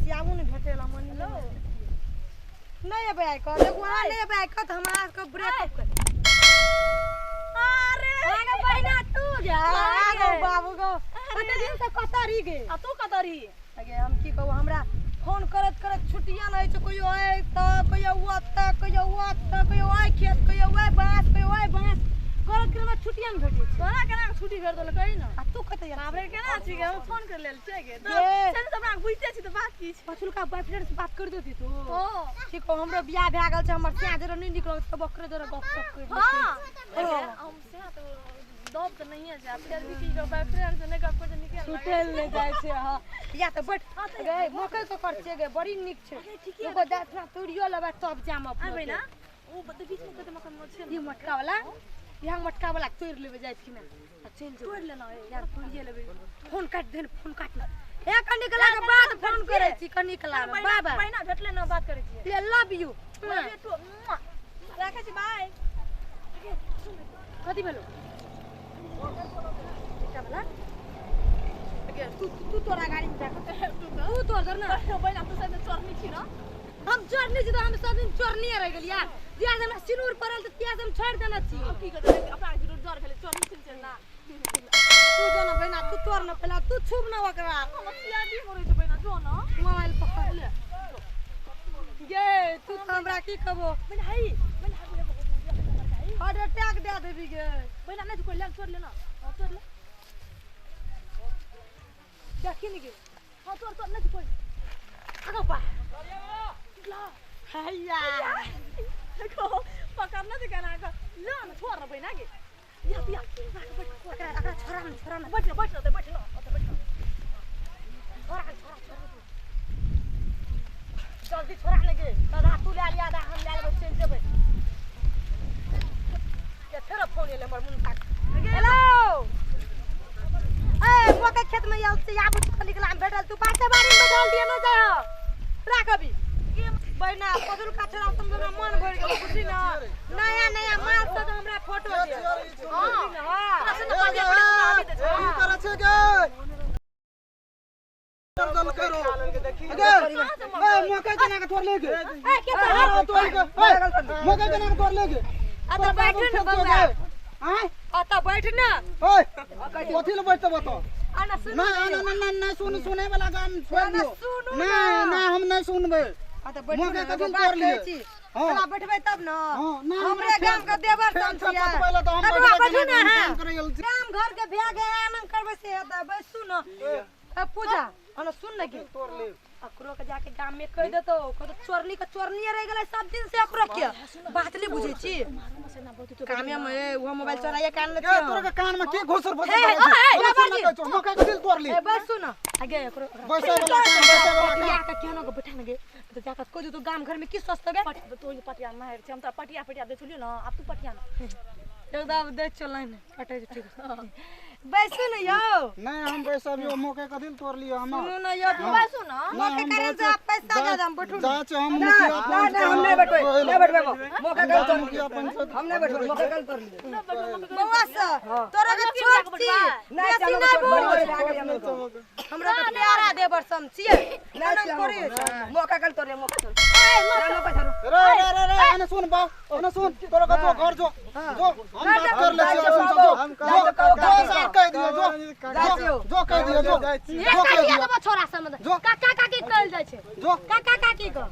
छी आबू ने भेटेला मन हेलो नहीं एबै आइ कऽ देखू अहाँ नहीं एबै आइ कऽ तऽ हमरा के ब्रेकअप कर अरे आगे बहिना तू जा आगे बाबू गो कते दिन से कतऽ रही गे आ तू कतऽ रही अगे हम की कहू हमरा फोन करत करत छुट्टियां नहीं छै कहियो आइ तऽ कहियो ओतऽ कहियो ओतऽ कहियो आइ खेत कहियो आइ बाँस कहियो आइ बाँस करत करत हमरा छुट्टियां नहि भेटै छै तोरा केना के छुट्टी भेट देलकै कही ना आ तू कतऽ बाप रे केना छी गे हम फोन कर लेल छियै गे गे। चल तऽ हमरा बुझिते छी तऽ बात की छै पछुलका बॉयफ्रेंड से बात कर देती तू हां ठीक हो हमरो बियाह भए गेल छै हमर सिया जरा नहि निकलल तऽ बकरे जरा गप सप कर हां हाँ। हम से तऽ दब तऽ नहिए छै फेर भी की बॉयफ्रेंड से नहि गप कर निकल छुटल नहि जाइ छै हां या तऽ बैठ गे मकई के कर छियै गे बड़ी नीक छै एगो दाँत तोड़ियो लेबै तब जाम अपना आबै ना ओ बीच में कते मकन छै ई मटका वाला यहाँ मटका वाला तोड़ि लेबै जाइ छी आ चलि जेबै तोड़ लेना यार तोड़िए लेबै फोन काटि दे फोन काट हे कनी कला के बाद फोन करै छी कनी कला में बाय बाय पहिना भेटले ना बात करै छियै ले लव यू राखै छी बाय कथी भेलो एकटा वाला तू तू तोरा गाड़ी में जा तू तोड़ दर ना बहिना तू सब चोरनी छी ना हम चोरनी छी तऽ हम सब दिन चोरनी रहि गेलियै जिया से हमरा सिनूर पड़ल तऽ तिया से हम छोड़ि देने छी हम की करबै अपना जरूर डर भेलै चोरनी छी चल ना तू जो ना बहिना तू तोड़ ना पहला तू छूब ना ओकरा हम सियादी मरै छै बहिना जो ना मोबाइल पकड़ ले गे तू तऽ हमरा की कहबो बहिना हई बहिना हार्ट अटैक दे देबी गे बहिना नहि कोइ ले तोड़ ले ना हां तोड़ ले देखी ने गे हां तोड़ तोड़ नहि कोइ आगो बा ला हैया देखो पकड़ना छै केना के ला ना छोड़ ना बहिना गे या या बैठ ओकरा ओकरा छोड़ा ना छोड़ा ना बैठ बैठ ना बैठ ना ओते बैठ छोड़ा छोड़ा छोड़ा जल्दी छोड़ा ने गे दादा तू ले लिया आधा हम ले लेबै चलि जेबै के फेर फोन एलै हमर मुन ताक हेलो ए मकई खेत में आयल छी आबू तू निकला हम भेटल तू बाटे बाड़ी में बैठल दिए न जाय राख अभी बहिना पदुल का छोड़ा तुम हमरा मन भरि गेल बुझली ना नया नया माल सब हमरा फोटो दे हां हां की करै छै गे दल करो गे ए मकई केना के तोड़ ले गे ए के अरे तोड़ के ए मकई केना के तोड़ ले गे आ तऽ बैठू ने बौआ आय आ तऽ बैठ ना ओए कथी ले बैठते बताओ आ ना सुन ना ना ना ना ना सुन सुने वाला काम छोड़ ना, दियो सुनू ना ना। ना हम नहीं सुनबे आ तऽ बैठू मकई ना कथी एगो ले बात तोड़ लिए कहै छी हाँ। तोरा बैठबै तब ना हाँ, ना, हमरे हमरा गाम के देवर फेर सब से छियै पहिले तऽ हम तब बैठबै बैठू केना ना काम अहाँ। करै गेल छी। गाम घर के भए गए आनंद करबै से हेतै बैसू ना ए पूजा अना सुन ना गे तोड़ ले अकरो के जाके गाम में कहि देतौ कहतौ चोरनी के चोरनी रहि गेलै सब दिन से अकरो के बात नहीं बुझै छी कामे में ए वो मोबाइल चोराइए कान ले गे तोरा के कान में की घुसर फुसर हे, करै छै? हे, ओने बाबाजी। सुन ना कहै छौ, मकई के दिल तोड़ ली ए बैसू ना आगे एकरो बैसै वाला काम बैसै वाला काम जाके केहनो के बैठा ने गे तऽ जाके कहि देतौ गाम घर में की सोचतौ गे पटिया तो पटिया ना छै हम त पटिया पटिया दे छलियो ना आब तू पटिया ना एकदम दे चल लाइन कटै छै ठीक बैसू ने यौ नहीं हम बैसब यो मकई के दिल तोड़ लियो हम सुनू ना यौ बैसू ना मौके कारण से आप पैसा ज्यादा हम बैठू जा छै हम मुखिया ना ना हम नहीं बैठबै नहीं बैठबै मौका कल तोड़ मुखिया पंचायत हम नहीं बैठबै मौका कल तोड़ लिए बौआ से तोरा के छोट छी नहीं बेसी चलो नहि बड़ी बोल बड़ी भए गेल हमरा हमरा के प्यारा देवर सम छियै नहीं आनंद करी मौका कल तोड़ लिए मौका छोड़ ना मौका छोड़ो रे रे रे रे एने सुन बा एने सुन तोरा के जो घर जो जो हम बात कर ले छियै सुन जो जाय छौ, जो सर कह दियो जो जाय छियौ। जो कह दियो जो ये जो कह काटिया दियो देबो छोरा सब जो। काका काकी कहल जाइ छै जो काका काकी कह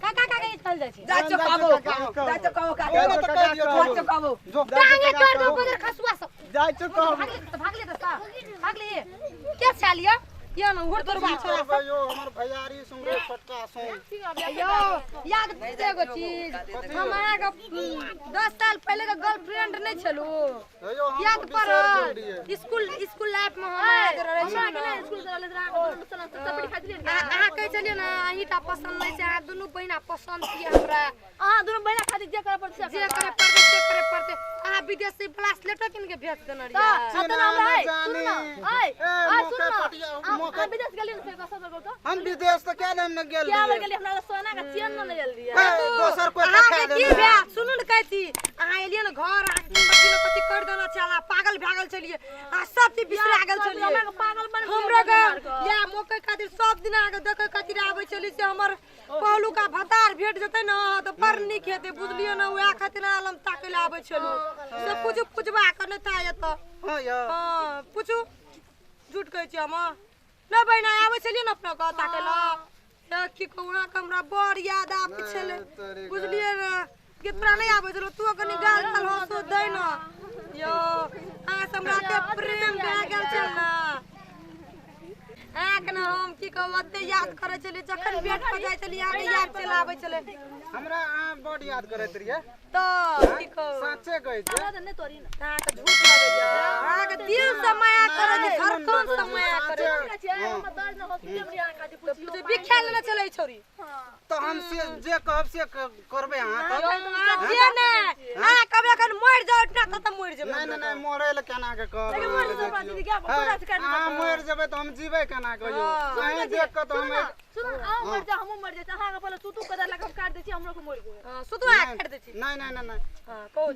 काका काकी कहल जाइ छै जा छौ काबो जा छौ काबो काके एने तो कह दियो जा छौ काबो जो टांगे कर दो बदर खसुआ सब जाय छौ कह भाग ले तऽ भाग ले तऽ सा भाग ले के छालिया या न उड़ तोर बा छोरा सब यो हमर भैयारी सुन रे छोटका सुन यो याद छै एगो चीज हम अहाँके 10 साल पहिले के गर्लफ्रेंड नहि छलू यो हम याद बिसरि गेल पड़ल रहियै। स्कूल स्कूल लाइफ में हम अहाँके रहै हमरा छलहुँ के ना स्कूल से रहले अहाँ चपड़ी खाइ छलियै ने अहाँ कहै छलियै ने अहींटा पसन्द नहि छै अहाँ दुनू बहिना पसन्द छियै हमरा अहाँ दुनू बहिना खातिर जे करे पड़तै जे करे पड़तै से करे पड़तै अहाँ विदेश से ब्लासलेटो कीन के भेज देने रहियै तऽ ना, हमरा ना है जानी। सुन ना ऐ ए, ऐ सुन मौका ना पटिया- मौका- हम विदेश गेलियै ने से सब तो हम विदेश तऽ क्या नाम ने गेल क्या रहियै। गेलियै हमरा सोना के चेन न लेल रहियै ए, दोसर कोई अहाँके खा की देने भेल सुनू ने कहै छी अहाँ एलियै ने घर कथी ने कथी कर देना छला पागल भए गेल छलियै आ सब चीज बिसरा गेल छलियै पागल बन हमरो के या मकई खातिर सब दिन आके देखै खातिर आबै छली से हमर पहलुका भतार भेट जेतै ने तऽ बड़ नीक हेतै बुझलियै ने वएह खातिर आलम ताकै लए आबै छलहुँ से पूछू पूछबा के नहि था एतऽ। हां यौ हां पूछू झूठ कहै छी हम नहि बहिना आबै छलियै ने अपना के ताकै लए तऽ की कहू अहाँके हमरा बड़ याद आबै छलै बुझलियै ने कि तोरा नहि आबै छलौ तू कनि गाल ताल हँसो दै ने यौ अहाँ से हमरा एते प्रेम भए गेल छल ने अहाँके ने हम की कहू ओते याद करै छलियै जखन बेड पर जाइ छलियै अहाँके याद चलि आबै छलै हमरा अहाँ बड याद करैत रहियै तऽ की कहू साचे कहै छी नहि तोरी ने अहाँके झूठ लगैया अहाँके दिल से माया करै छी धड़कन से माया करै छी बिख्या लेने चलै छोरी तऽ हम से जे कहब से करबै अहाँ तब जे ने अहाँ कहबै एखन मरि जाउ ना तऽ मरि जेबै। नहि नहि नहि मरै लए केना के कहब अहाँ मरि जेबै तऽ हम जीबै केना कहियौ अहीं देख कऽ तऽ हम सुनू अहाँ मरि जाउ हमहूँ मरि जाइ छी अहाँके पहिले सुतू कऽ देलक हम काटि दै छी हमरो के मरि गेल। हां सुतू अहाँ काटि दै छी। नहि नहि नहि हां कहू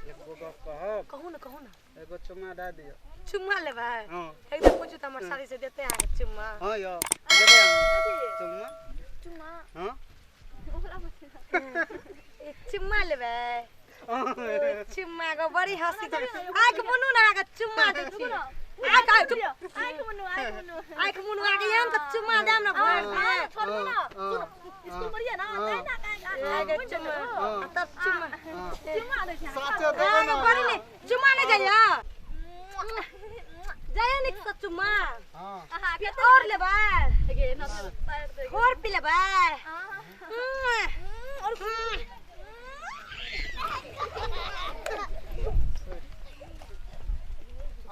एगो गप कहब कहू ने कहू ने एगो चुम्मा दए दियौ। चुम्मा लेबै? हां एकदम पूछू तऽ हमर साड़ी से देतै अहाँके चुम्मा। हां यौ देबै चुम्मा चुम्मा। हां चुम्मा लेबै? चुम्मा गो बड़ी हंसी आँखि मुनू ने अहाँके चुम्मा दै छी। आँखि आँखि मुनू आँखि मुनू आँखि मुनू अहाँके एहन तऽ चुम्मा देब ने भरि देह। छोड़बो ना स्कूल मरिया ना तै ना आँखि चुम्मा तब चुम्मा चुम्मा दै छी साचे देबै ने बड़ी ने चुम्मा नहि जाइया जाइया नीक से चुम्मा। हां और लेबै? और पी लेबै? और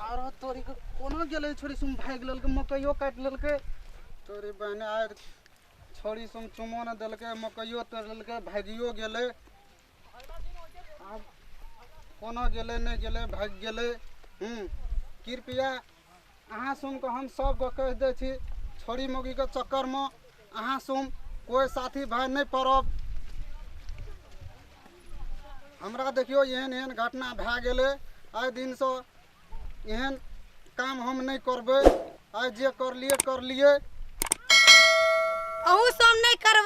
आरो तोरी के कोना गेलै छोरी सुम भागि लेलकै मकइयो काटि लेलकै तोरी बहने आइ छोरी सुम चुमो न देलकै मकइयो तोड़ि लेलकै भागियो गेलै आब कोना गेलै नहि गेलै भागि गेलै। कृपया अहाँ सुनके हम सबके कहि दै छी छोरी मौगीके चक्करमे अहाँ सुन कोइ साथी भाइ नहि पड़ब। हमरा देखियौ एहन एहन घटना भए गेलै आइ दिनसँ एहन काम हम नहि करबै आइ जे करलियै करलियै अहूँ सब नहि करबै।